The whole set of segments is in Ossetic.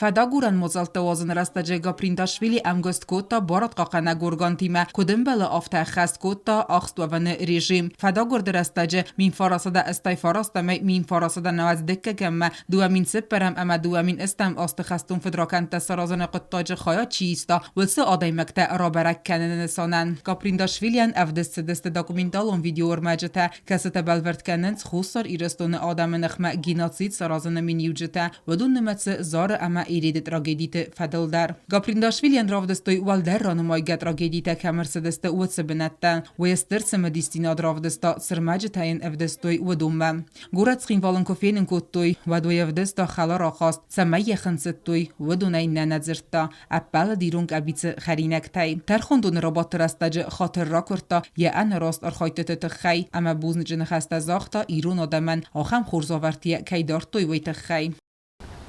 Фӕдагурӕн мадзӕлттӕ уадзыны рӕстӕджы Гаприндашвили ӕмгуыст кодта барадхъахъхъӕнӕг органтимӕ, куыд ӕмбӕлы, афтӕ ӕххӕст кодта ахстуӕвӕны режим. Фӕдагуырды рӕстӕджы 1989 ӕмӕ 1990 ӕмӕ 2004 ӕмӕ 2008 азты хӕстон фыдракӕндтӕ саразыны хъуыддаджы хайад чи иста, уыцы адӕймӕгтӕ рабӕрӕг кӕныны нысанӕн. Гаприндашвилийӕн ӕвдыст цыдысты документалон видеоӕрмӕджытӕ, кӕцытӕ бӕлвырд кӕнынц Хуссар Ирыстоны адӕмы ныхмӕ геноцид саразыны миниуджытӕ, уыдон нымӕцы Зары ӕмӕ Ереды трагедиты фӕдыл дӕр. Гаприндашвилийӕн равдыстой уӕлдӕр ранымайгӕ трагедитӕ кӕм ӕрцыдысты, уыцы бынӕттӕ. Уый стыр цымыдисдзинад равдыста, цы рмӕджытӕ йын ӕвдыстой, уыдонмӕ. Горӕт Цхинвалын куы фенын кодтой, уӕд уый ӕвдыста хӕлар ахаст, цӕмӕй йӕ хынцыдтой, уыдонӕй нӕ нӕ дзырдта, ӕппӕлыд ирон къӕбицы хӕринӕгтӕй. Тӕрхондоны рабадты рӕстӕджы хатыр ракуырдта йӕ ӕнӕраст архайдтыты тыххӕй ӕмӕ бузныджы ныхӕстӕ загъта ирон адӕмӕн, ахӕм хорз уавӕрты йӕ кӕй дардтой, уый тыххӕй.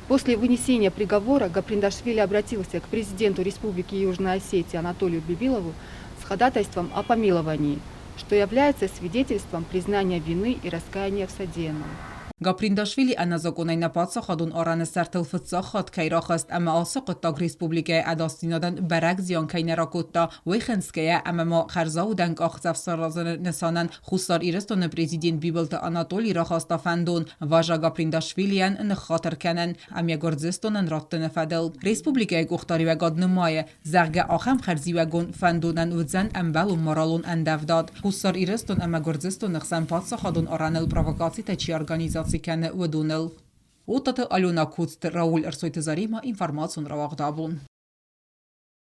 После вынесения приговора Гаприндашвили обратился к президенту Республики Южная Осетия Анатолию Бибилову с ходатайством о помиловании, что является свидетельством признания вины и раскаяния в содеянном. Гаприндашвили ӕнӕзакъонӕй нӕ паддзахадон арӕны сӕртыл фыццаг хатт кӕй рахызт ӕмӕ ацы хъуыддаг республикӕйы ӕдасдзинадӕн бӕрӕг зиан кӕй нӕ ракодта, уый хынцгӕйӕ ӕмӕ ма хӕрзаудӕн къахдзӕф саразыны нысанӕн Хуссар Ирыстоны президент Бибылты Анатоли рахаста фӕндон Важа Гаприндашвилийӕн ныххатыр кӕнын ӕмӕ Гуырдзыстонӕн раттыны фӕдыл. Республикӕйы къухдариуӕгад нымайы, зӕгъгӕ, ахӕм хӕрзиуӕгон фӕндонӕн уыдзӕн ӕмбӕлон моралон ӕндӕвдад. Хуссар Ирыстон ӕмӕ Гуырдзыстоны хсӕн паддзахадон арӕныл провокацитӕ чи организаци кӕны, уыдоныл. Оттаты Алена Коцты Рауль Ӕрсойты Заремӕ информацион рауагъд абон.